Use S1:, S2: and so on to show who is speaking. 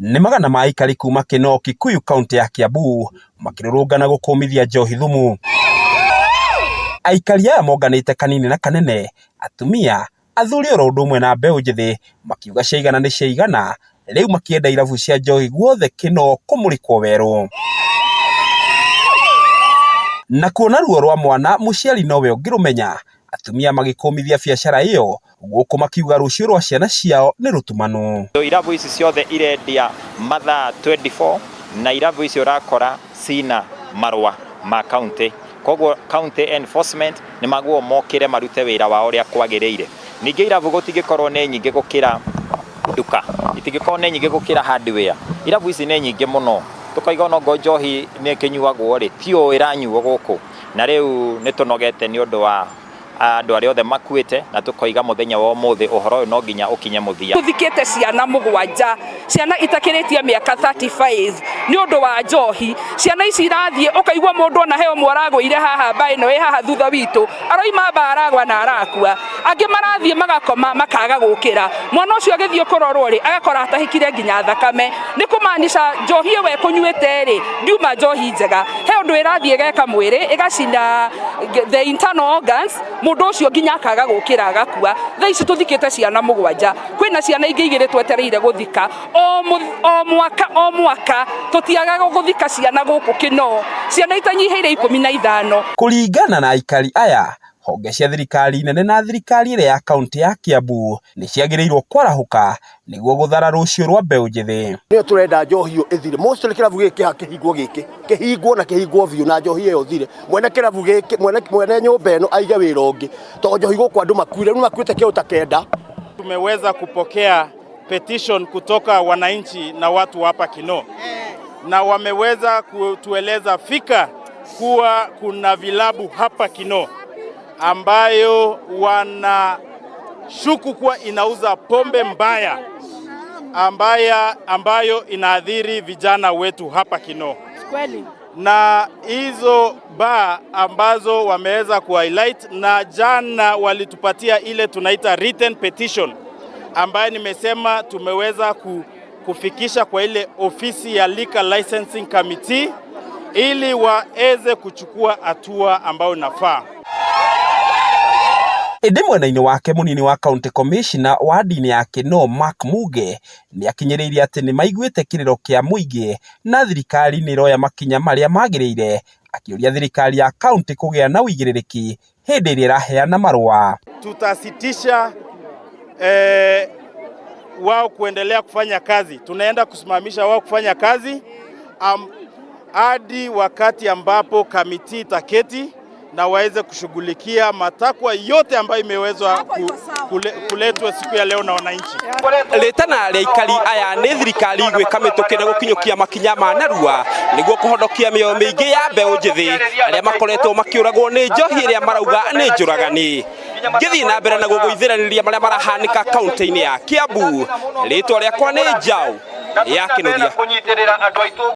S1: Nĩ magana ma aikari kuma Kinoo, Kikuyu, kaunti ya Kiambu makĩrũrũngana gũkũmithia njohi thumu. Aikari aya monganĩte kanini na kanene, atumia, athuri oro ũndũ ũmwe na mbeũ njĩthĩ, makiuga ciaigana nĩ ciaigana, rĩu makĩenda irabu cia njohi guothe Kinoo kũmũrĩkwo werũ. Na kuona ruo rwa mwana mũciari nowe ũngĩrũmenya, atumia magĩkũmithia biacara ĩyo gũkũ makiuga rũciũ rwa ciana ciao nĩ rũtumanu.
S2: Irabu ici ciothe irendia mathaa 24 na irabu ici ũrakora cina marũa ma county, koguo county enforcement nĩ maguo mokĩre marute wĩra wao ũrĩa kwagĩrĩire. Ningĩ irabu gũtingĩkorwo nĩ nyingĩ gũkĩra nduka, itingĩkorwo nĩ nyingĩ gũkĩra hardware. Irabu ici nĩ nyingĩ mũno, tũkaiga onokorwo njohi nĩ ĩkĩnyuagwo rĩ, ti ũũ ĩranyuo gũkũ. Na rĩu nĩ tũnogete nĩ ũndũ wa andũ arĩa othe makuĩte, na tũkoiga mũthenya wa ũmũthĩ ũhoro ũyũ no nginya ũkinye mũthia.
S3: Tũthikĩte ciana 7, ciana itakĩrĩtie mĩaka 35 nĩ ũndũ wa njohi. Ciana ici irathiĩ ũkaigua mũndũ ona he ũmwe aragũire haha mbaĩ ĩno ĩ haha thutha witũ, aroima mba aragwa na arakua. Angĩ marathiĩ magakoma makaga gũkĩra. Mwana ũcio agĩthiĩ kũrorwo rĩ, agakora atahĩkire nginya thakame. Nĩ kũmaanisha njohi ĩyo ekũnyuĩte rĩ, ndiuma njohi njega. He ũndũ ĩrathiĩ ĩgeka mwĩrĩ, ĩgacina the internal organs, mũndũ ũcio nginya akaga gũkĩra agakua. Thaa ici tũthikĩte ciana 7, kwĩna ciana ingĩ 2 twetereire gũthika. O mwaka o mwaka tũtiagaga gũthika ciana gũkũ Kinoo, ciana itanyihĩire 15.
S1: Kũringana na aikari aya, honge cia thirikari nene na thirikari ĩrĩa ya kaunti ya Kiambu nĩ ciagĩrĩirwo kwarahũka nĩguo gũthara rũciũ rwa mbeũ njĩthĩ.
S4: Nĩyo tũrenda njohi ĩyo ĩthire. Mostly kĩrabu gĩkĩ kĩhingwo gĩkĩ, kĩhingwo na kĩhingwo biũ na njohi ĩyo ĩthire. Mwene kĩrabu gĩkĩ, mwene nyũmba ĩno aige wĩra ũngĩ, tondũ njohi gũkũ andũ makuire, rĩu makuĩte kĩndũ ta 9.
S5: Tumeweza kupokea petition kutoka wananchi na watu hapa Kinoo, na wameweza kutueleza fika kuwa kuna vilabu hapa Kinoo ambayo wanashuku kuwa inauza pombe mbaya ambayo inaathiri vijana wetu hapa Kinoo.
S3: Kweli.
S5: Na hizo bar ambazo wameweza ku-highlight, na jana walitupatia ile tunaita written petition ambayo nimesema tumeweza kufikisha kwa ile ofisi ya Liquor Licensing Committee ili waweze kuchukua hatua ambayo inafaa.
S1: Ĩndĩ mwena-inĩ wake mũnini wa county commissioner wa ndini ya Kinoo Mark Muge nĩ akinyĩrĩirie atĩ nĩ maiguĩte kĩrĩro kĩa mũingĩ na thirikari nĩ ĩroya makinya marĩa magĩrĩire, akĩũria thirikari ya county kũgĩa na ũigĩrĩrĩki hĩndĩ ĩrĩa ĩraheana marũa.
S5: Tutasitisha wao kuendelea kufanya kazi. Tunaenda kusimamisha wao kufanya kazi hadi wakati ambapo kamiti itaketi na waweze kushughulikia matakwa yote ambayo imewezwa kuletwa siku ya leo na wananchi.
S1: Rĩtana rĩa aikari aya nĩ thirikari gwĩka mĩtũkĩ na gũkinyũkia makinya ma narua nĩguo kũhonokia mĩoyo mĩingĩ ya mbeũ njĩthĩ arĩa makoretwo makĩũragwo nĩ njohi ĩrĩa marauga nĩ njũragani. Ngĩthiĩ na mbere na gũgũithĩranĩria marĩa marahanĩka kaunti-inĩ ya Kiambu, rĩtwa rĩakwa nĩ Njaũ ya Kĩnuthia.